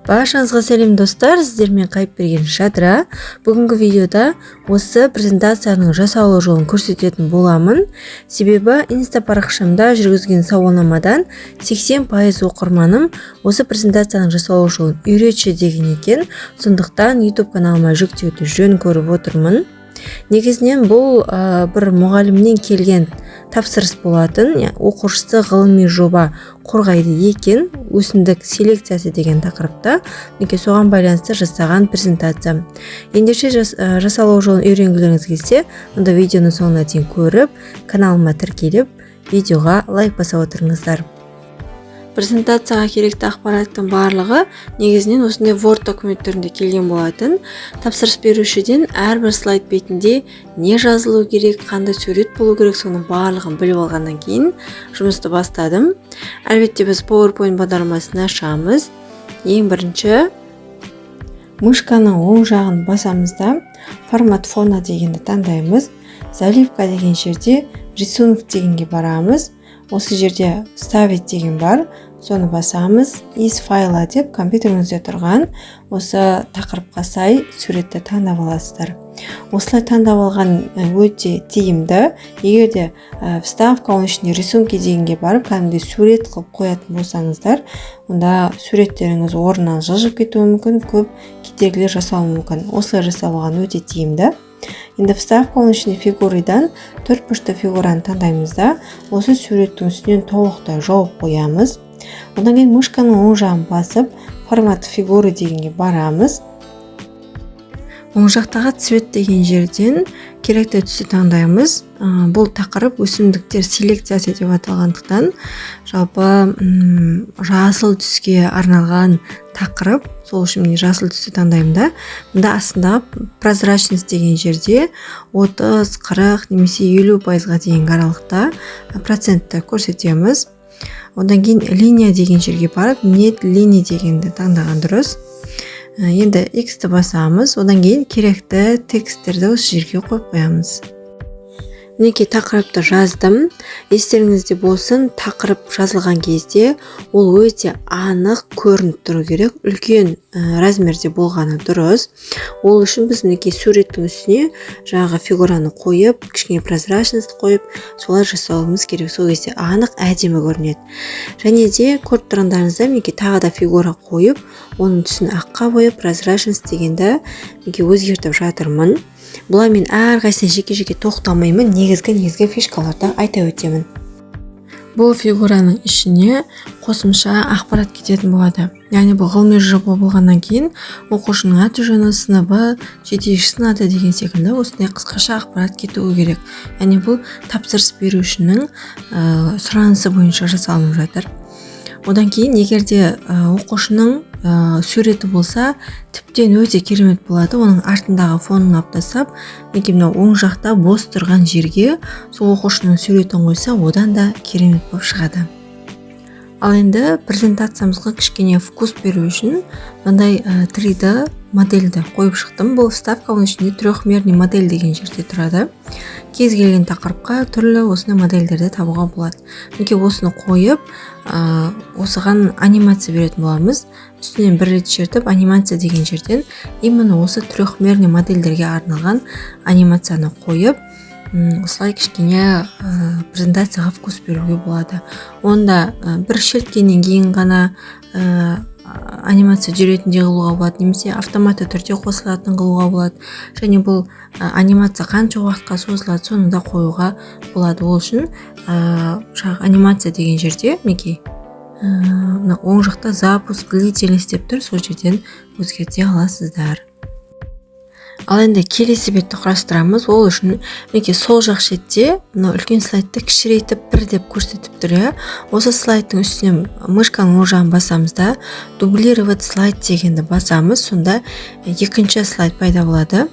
Баршаңызға сәлем, достар! Сіздермен Қайыпберген Жадыра. Бүгінгі видеода осы презентацияның жасалу жолын көрсететін боламын. Себебі инста парақшамда жүргізген сауалнамадан 80% оқырманым осы презентацияның жасалу жолын үйретші деген екен. Сондықтан YouTube каналыма жүктеуді жөн көріп отырмын. Негізінен бұл бір мұғалімнен келген тапсырыс болатын. Оқушысы ғылыми жоба қорғайды екен өсімдік селекциясы деген тақырыпта. Мінекей, соған байланысты жасаған презентация. Ендеше жасалу жолын үйренгілеріңіз келсе, онда видеоны соңына дейін көріп, каналыма тіркеліп, видеоға лайк баса отырыңыздар. Презентацияға керекті ақпараттың барлығы негізінен осындай Word документтерінде келген болатын. Тапсырыс берушіден әрбір слайд бетінде не жазылу керек, қандай сурет болу керек, соның барлығын біліп алғаннан кейін жұмысты бастадым. Әлбетте, біз PowerPoint бағдарламасын ашамыз. Ең бірінші мышканың оң жағын басамыз да, «Формат фона» дегенді таңдаймыз. «Заливка» деген жерде «Рисунок» дегенге барамыз. Осы жерде «Вставить» деген бар, соны басамыз. «Из файла» деп компьютеріңізде тұрған осы тақырыпқа сай суретті таңдап аласыздар. Осылай таңдап алған өте тиімді. Егер де «Вставка», оның ішінде «Рисунки» дегенге барып, кәдімгідей сурет қылып қоятын болсаңыздар, онда суреттеріңіз орнынан жылжып кетуі мүмкін, көп кедергілер жасауы мүмкін. Осылай жасап алған өте тиімді. Енді «Вставка», оның ішінде «Фигуры» дан төрт бұрышты фигураны таңдаймыз да, осы суреттің үстінен толықтай жауып қоямыз. Одан кейін мышканың оң жағын басып, «Формат фигуры» дегенге барамыз. Оң жақтағы «Цвет» деген жерден керекті түсті таңдаймыз. Бұл тақырып өсімдіктер селекциясы деп аталғандықтан, жалпы жасыл түске арналған тақырып. Сол үшін міне, жасыл түсті таңдаймын да, мында астындағы «Прозрачность» деген жерде 30, 40 немесе 50%-ға дейінгі аралықта процентті көрсетеміз. Одан кейін «Линия» деген жерге барып, «Нет линий» дегенді таңдаған дұрыс. Енді X-ті басамыз. Одан кейін керекті тексттерді осы жерге қойып қоямыз. Мінекей, тақырыпты жаздым. Естеріңізде болсын, тақырып жазылған кезде ол өте анық көрініп тұру керек, үлкен размерде болғаны дұрыс. Ол үшін біз, мінекей, суреттің үстіне жаңағы фигураны қойып, кішкене прозрачность қойып, солай жасауымыз керек. Сол кезде анық, әдемі көрінеді. Және де көріп тұрғандарыңыздай, мінекей, тағы да фигура қойып, оның түсін аққа бояп, прозрачность дегенді, мінекей, өзгертіп жатырмын. Бұлай мен әрқайсысына жеке жеке тоқталмаймын, негізгі фишкаларды айта өтемін. Бұл фигураның ішіне қосымша ақпарат кететін болады. Яғни бұл ғылыми жоба болғаннан кейін, оқушының аты жөні, сыныбы, жетекшісінің аты деген секілді осындай қысқаша ақпарат кетуі керек. Яғни бұл тапсырыс берушінің сұранысы бойынша жасалынып жатыр. Одан кейін егер де оқушының суреті болса, тіптен өте керемет болады. Оның артындағы фонын алып тастап, мінекей, мынау оң жақта бос тұрған жерге сол оқушының суретін қойса, одан да керемет болып шығады. Ал енді презентациямызға кішкене вкус беру үшін мындай 3D модельді қойып шықтым. Бұл «Вставка», оның ішінде «Трехмерный модель» деген жерде тұрады. Кез келген тақырыпқа түрлі осындай модельдерді табуға болады. Мінекей, осыны қойып, осыған анимация беретін боламыз. Үстінен бір рет шертіп, «Анимация» деген жерден именно осы трехмерный модельдерге арналған анимацияны қойып, осылай кішкене презентацияға вкус беруге болады. Онда бір шерткеннен кейін ғана анимация жүретіндей қылуға болады немесе автоматты түрде қосылатын қылуға болады. Және бұл анимация қанша уақытқа созылады, соны да қоюға болады. Ол үшін жаңағы «Анимация» деген жерде, мінекей, мына оң жақта «Запуск длительность» деп тұр, сол жерден өзгерте аласыздар. Ал енді келесі бетті құрастырамыз. Ол үшін, мінекей, сол жақ шетте мынау үлкен слайдты кішірейтіп бір деп көрсетіп тұр, иә. Осы слайдтың үстіне мышканың оң жағын басамыз да, «Дублировать слайд» дегенді басамыз. Сонда екінші слайд пайда болады.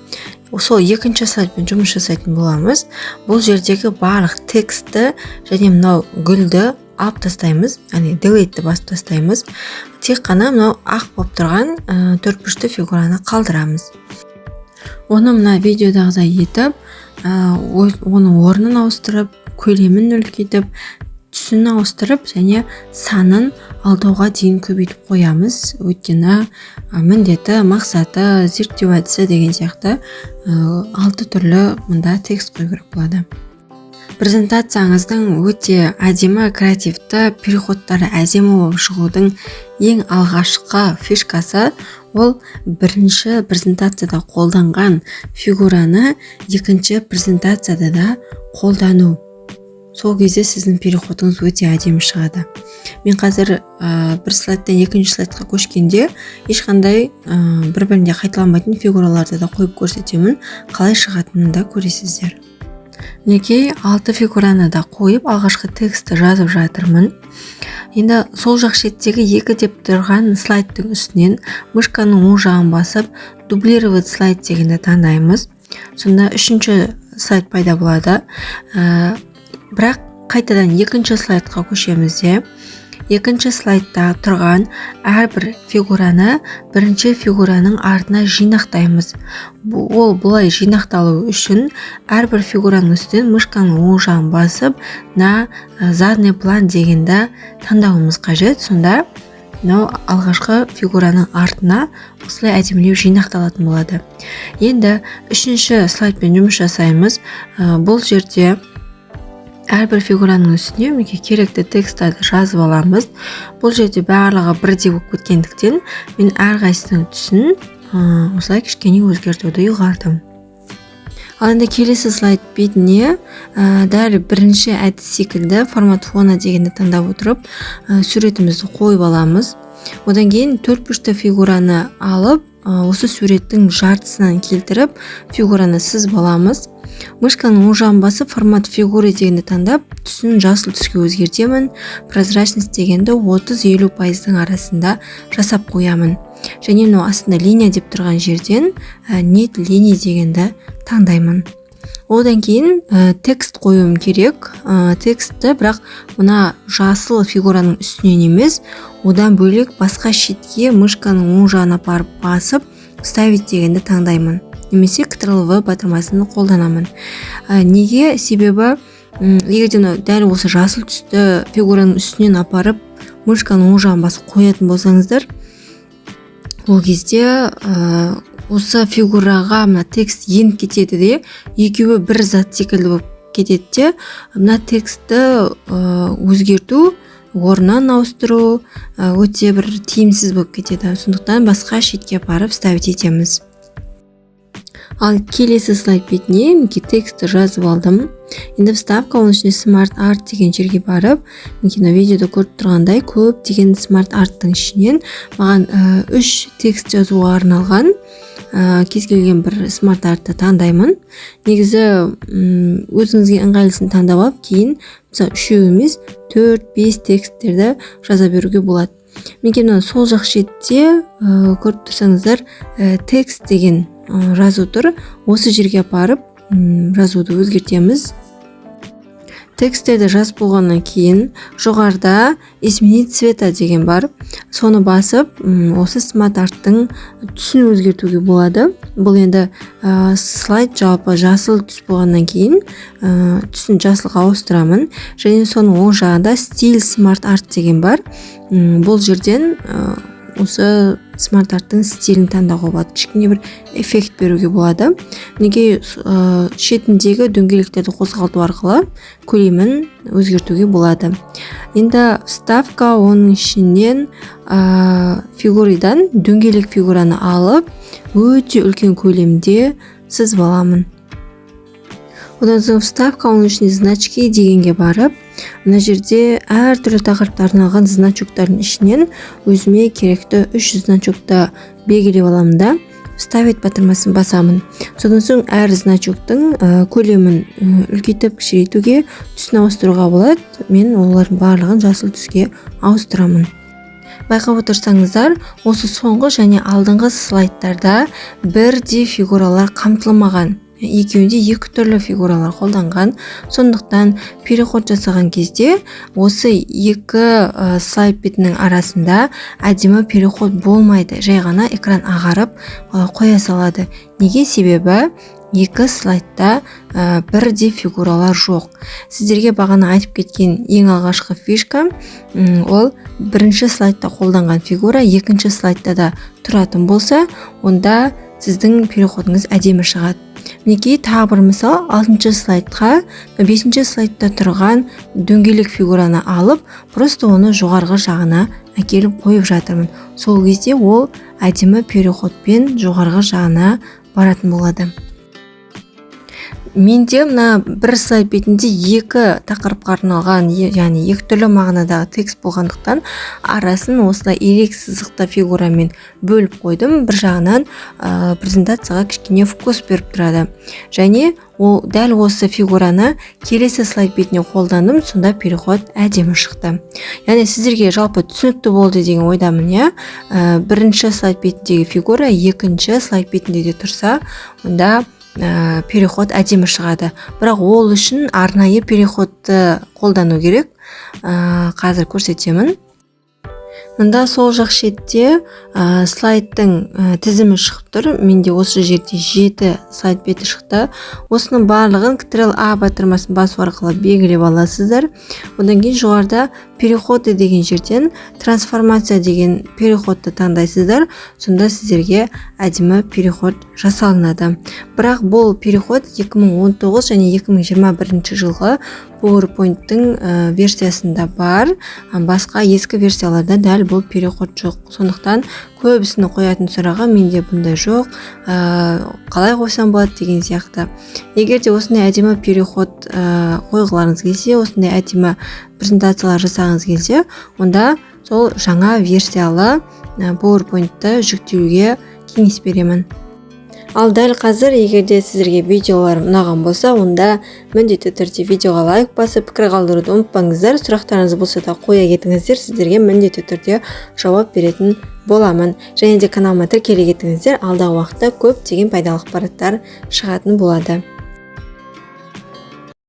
Сол екінші слайдпен жұмыс жасайтын боламыз. Бұл жердегі барлық текстті және мынау гүлді алып тастаймыз, яғни Delete ті басып тастаймыз. Тек қана мынау ақ болып тұрған төртбұрышты фигураны қалдырамыз. Оны мына видеодағыдай етіп, оның орнын ауыстырып, көлемін үлкейтіп, түсін Түсін ауыстырып және санын алтауға дейін көбейтіп қоямыз, өйткені міндеті, мақсаты, зерттеу әдісі деген сияқты алты түрлі мында текст қою керек болады. Презентацияңыздың өте әдемі, креативті, переходтары әдемі болып шығудың ең алғашқы фишкасы – ол бірінші презентацияда қолданған фигураны екінші презентацияда да қолдану. Сол кезде сіздің переходыңыз өте әдемі шығады. Мен қазір бір слайдтан екінші слайдқа көшкенде ешқандай бір бірінде қайталанбайтын фигураларды да қойып көрсетемін, қалай шығатынын да көресіздер. Мінекей, алты фигураны да қойып, алғашқы текстті жазып жатырмын. Енді сол жақ шеттегі екі деп тұрған слайдтың үстінен мышканың оң жағын басып, «Дублировать слайд» дегенді таңдаймыз. Сонда үшінші слайд пайда болады. Бірақ қайтадан екінші слайдқа көшеміз де, екінші слайдта тұрған әрбір фигураны бірінші фигураның артына жинақтаймыз. Ол бұлай жинақталу үшін әрбір фигураның үстінен мышканың оң жағын басып, «На задний план» дегенді таңдауымыз қажет. Сонда мынау алғашқы фигураның артына осылай әдемілеу жинақталатын болады. Енді үшінші слайдпен жұмыс жасаймыз. Бұл жерде әрбір фигураның үстіне, мінекей, керекті тексттерді жазып аламыз. Бұл жерде барлығы бірдей болып кеткендіктен, мен әрқайсысының түсін осылай кішкене өзгертуді ұйғардым. Ал енді келесі слайд бетіне дәл бірінші әдіс секілді «Формат фона» дегенді таңдап отырып, суретімізді қойып аламыз. Одан кейін төртбұрышты фигураны алып, осы суреттің жартысынан келтіріп, фигураны сызып аламыз. Мышканың оң жағын басып, «Формат фигуры» дегенді таңдап, түсін жасыл түске өзгертемін. Прозрачность дегенді 30-50 пайыздың арасында жасап қоямын және мынау астында «Линия» деп тұрған жерден «Нет линий» дегенді таңдаймын. Одан кейін текст қоюым керек. Текстті бірақ мына жасыл фигураның үстінен емес, одан бөлек басқа шетке мышканың оң жағына апарып басып, «Вставить» дегенді таңдаймын немесе Ctrl V батырмасын қолданамын. Неге? Себебі егер де мынау дәл осы жасыл түсті фигураның үстінен апарып, мышканың оң жағын басып қоятын болсаңыздар, ол кезде осы фигураға мына текст еніп кетеді де, екеуі бір зат секілді болып кетеді де, мына текстті өзгерту, орнын ауыстыру өте бір тиімсіз болып кетеді. Сондықтан басқа шетке апарып вставить етеміз. Ал келесі слайд бетіне, мінекей, текстті жазып алдым. Енді «Вставка», оның ішінде «Смарт арт» деген жерге барып, мінекей, мына видеода көріп тұрғандай, көптеген смарт арттың ішінен маған үш текст жазуға арналған кез келген бір смарт артты таңдаймын. Негізі өзіңізге ыңғайлысын таңдап алып, кейін, мысалы, үшеу емес, төрт, бес тексттерді жаза беруге болады. Мінекей, мына сол жақ шетте көріп тұрсаңыздар, «Текст» деген жазу тұр. Осы жерге апарып жазуды өзгертеміз. Тексттерді жазып болғаннан кейін жоғарыда «Изменить цвета» деген бар. Соны басып, осы смарт арттың түсін өзгертуге болады. Бұл енді слайд жалпы жасыл түс болғаннан кейін, түсін жасылға ауыстырамын. Және соның оң жағында «Стиль смарт арт» деген бар. Бұл жерден осы смарт арттың стилін таңдауға болады, кішкене бір эффект беруге болады. Мінекей, шетіндегі дөңгелектерді қозғалту арқылы көлемін өзгертуге болады. Енді «Вставка», оның ішінен «Фигурыдан» дөңгелек фигураны алып, өте үлкен көлемде сызып аламын. Одан соң «Вставка», оның ішінде «Значки» дегенге барып, мына жерде әртүрлі тақырыпқа арналған значоктардың ішінен өзіме керекті үш значокты белгілеп аламын да, «Вставить» батырмасын басамын. Содан соң әр значоктың көлемін үлкейтіп, кішірейтуге, түсін ауыстыруға болады. Мен олардың барлығын жасыл түске ауыстырамын. Байқап отырсаңыздар, осы соңғы және алдыңғы слайдтарда бірдей фигуралар қамтылмаған, екеуінде екі түрлі фигуралар қолданған. Сондықтан переход жасаған кезде осы екі слайд бетінің арасында әдемі переход болмайды, жай ғана экран ағарып қоя салады. Неге? Себебі Екі слайдта бірдей фигуралар жоқ. Сіздерге бағана айтып кеткен ең алғашқы фишка, ол бірінші слайдта қолданған фигура екінші слайдта да тұратын болса, онда сіздің переходыңыз әдемі шығады. Мінекей, тағы бір мысал: алтыншы слайдқа бесінші слайдта тұрған дөңгелек фигураны алып, просто оны жоғарғы жағына әкеліп қойып жатырмын. Сол кезде ол әдемі переходпен жоғарғы жағына баратын болады. Менде мына бір слайд бетінде екі тақырыпқа арналған, яғни екі түрлі мағынадағы текст болғандықтан, арасын осылай ирек сызықты фигурамен бөліп қойдым. Бір жағынан презентацияға кішкене вкус беріп тұрады. Және ол дәл осы фигураны келесі слайд бетіне қолдандым, сонда переход әдемі шықты. Яғни сіздерге жалпы түсінікті болды деген ойдамын, иә. Бірінші слайд бетіндегі фигура екінші слайд бетінде де тұрса, онда переход әдемі шығады. Бірақ ол үшін арнайы переходты қолдану керек. Қазір көрсетемін. Мында сол жақ шетте слайдтың тізімі шығып тұр. Менде осы жерде жеті слайд беті шықты. Осының барлығын Ctrl А батырмасын басу арқылы белгілеп аласыздар. Одан кейін жоғарыда «Переходы» деген жерден «Трансформация» деген переходты таңдайсыздар. Сонда сіздерге әдемі переход жасалынады. Бірақ бұл переход 2019 және 2021 жылғы PowerPoint-тың версиясында бар. Басқа ескі версияларда дәл бұл переход жоқ. Сондықтан көбісінің қоятын сұрағы: «Менде бұндай жоқ, қалай қойсам болады?» деген сияқты. Егер де осындай әдемі переход қойғыларыңыз келсе, осындай әдемі презентациялар жасағыңыз келсе, онда сол жаңа версиялы PowerPoint-ты жүктеуге кеңес беремін. Ал дәл қазір, егер де сіздерге видеоларым ұнаған болса, онда міндетті түрде видеоға лайк басып, пікір қалдыруды ұмытпаңыздар. Сұрақтарыңыз болса да қоя кетіңіздер, сіздерге міндетті түрде жауап беретін боламын. Және де каналыма тіркеле кетіңіздер, алдағы уақытта көптеген пайдалы ақпараттар шығатын болады.